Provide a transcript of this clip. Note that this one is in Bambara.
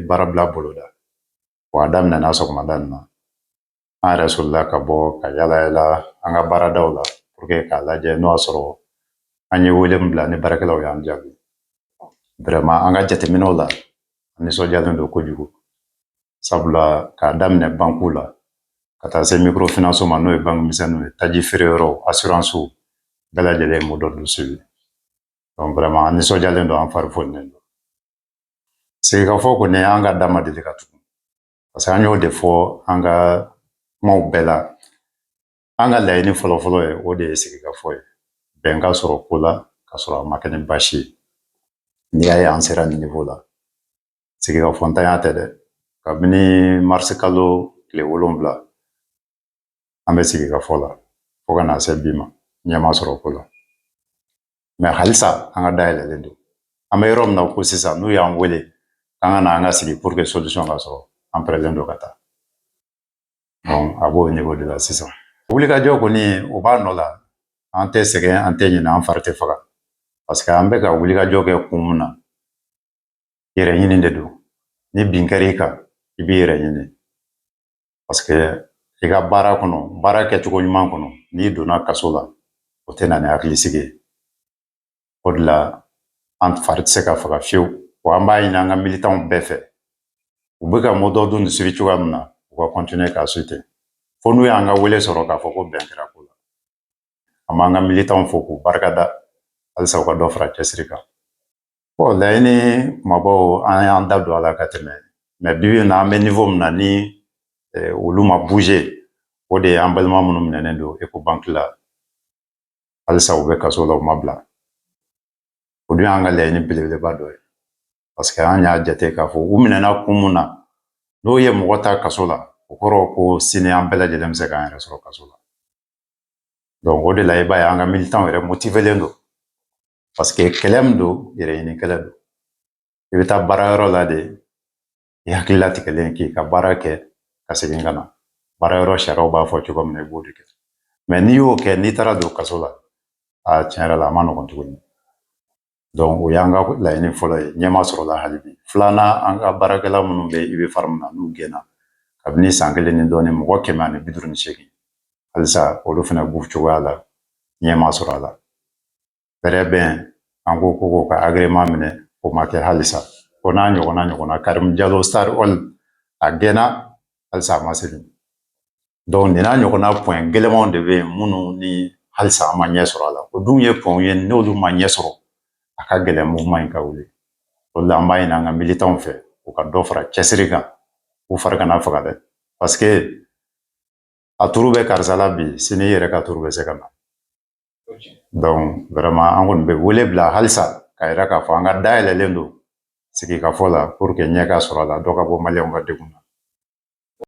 baarabila boloda. Wa a daminɛna sɔgɔmada nin na. An yɛrɛ solila ka bɔ ka yala yala an ka baaradaw la pour que k'a lajɛ n'o y'a sɔrɔ an ye wele min bila ni baarakɛlaw y'an jaabi. Vraiment, an ka jateminɛw la, an nisɔndiyalen don kojugu. Sabula k'a daminɛ bankuw la ka taa se microfinance ma, n'o ye banque misɛnninw ye, taji feereyɔrɔw, assurance, bɛɛ lajɛlen ye mot d'ordre suivi. Donc vraiment, an nisɔndiyalen don, an fari foninen don. Sigikafɔ kɔni, an ka da ma deli ka tugu, parce que an y'o de fɔ an ka kumaw bɛɛ la. An ka laɲini fɔlɔfɔlɔ ye, o de ye sigikafɔ ye, bɛn ka sɔrɔ ko la ka sɔrɔ a ma kɛ ni baasi ye. N'i y'a ye an sera nin niveau la, sigikafɔ ntanya tɛ dɛ. Kabini marisi kalo tile 7, an bɛ sigikafɔ la fo ka na se bi ma, ɲɛ ma sɔrɔ ko la. Mais halisa an ka dayɛlɛlen don. An bɛ yɔrɔ min na ko sisan, n'u y'an wele k'an ka na an ka sigi pour que solution ka sɔrɔ, an pɛrɛlen don ka taa. Donc a b'o niveau de la sisan. Wulikajɔ kɔni, o b'a nɔ la. An tɛ sɛgɛn, an tɛ ɲinɛ, an fari tɛ faga, parce que an bɛ ka wulikajɔ kɛ kun min na, yɛrɛ ɲini de don. Ni bin kɛr'i kan, i b'i yɛrɛ ɲini, parce que i ka baara kɔnɔ, baara kɛcogo ɲuman kɔnɔ, n'i donna kaso la, o tɛ na ni hakilisigi ye. O de la an fari tɛ se ka faga fiyewu. Wa an b'a ɲini an ka militants bɛɛ fɛ, u bɛ ka mot d'ordre nin suivi cogoya min na, u ka continuer k'a suivi ten fo n'u y'an ka wele sɔrɔ k'a fɔ ko bɛn kɛra ko la. An b'an ka militants fo k'u barikada halisa, u ka dɔ fara cɛsiri kan. Bon, laɲini kumabaw, an y'an da don a la ka tɛmɛ, mais bi bi in na, an bɛ niveau min na ni olu ma bouger, o de ye an balima minnu minɛnen don Ecobank la, halisa u bɛ kaso la, u ma bila. O dun y'an ka laɲini belebeleba dɔ ye, parce que an y'a jate k'a fɔ u minɛna kun mun na, n'o ye mɔgɔ ta kaso la, o kɔrɔ ko sini an bɛɛ lajɛlen bɛ se k'an yɛrɛ sɔrɔ kaso la. Donc o de la, i b'a ye an ka militants yɛrɛ motivelen don, parce que kɛlɛ min don, yɛrɛɲini kɛlɛ don. I bɛ taa baarayɔrɔ la de, i hakili latigɛlen k'i ka baara kɛ ka segin ka na. Baarayɔrɔ sariyaw b'a fɔ cogo min na, i b'o de kɛ. Mais n'i y'o kɛ, n'i taara don kaso la, a tiɲɛ yɛrɛ la, a ma nɔgɔn tuguni. Donc o y'an ka laɲini fɔlɔ ye, ɲɛ ma sɔrɔ la hali bi. Filanan, an ka baarakɛla minnu bɛ i bɛ fari na, n'u gɛnna kabini san kelen ni dɔɔnin, mɔgɔ 158, halisa olu fana b'u cogoya la, ɲɛ ma sɔrɔ a la. Bɛrɛ bɛn, an ko ko k'o ka agrément minɛ, o ma kɛ halisa. O n'a ɲɔgɔnna ɲɔgɔnna, Karim Jalo, Star Oil, a gɛnna, halisa a ma segin. Donc nin n'a ɲɔgɔnna point gɛlɛnmanw de bɛ yen minnu ni halisa an ma ɲɛ sɔrɔ a la. O dun ye points ye, n'olu ma ɲɛ sɔrɔ, a ka gɛlɛn mouvement in ka wuli. O de la an b'a ɲini an ka militants fɛ, u ka dɔ fara cɛsiri kan, u fari kana faga dɛ, parce que a turu bɛ karisa la bi, sini i yɛrɛ ka turu bɛ se ka na. Donc vraiment, an kɔni bɛ wele bila halisa k'a yira k'a fɔ an ka dayɛlɛlen don sigikafɔ la pour que ɲɛ ka sɔrɔ a la, dɔ ka bɔ maliyɛnw ka degun na.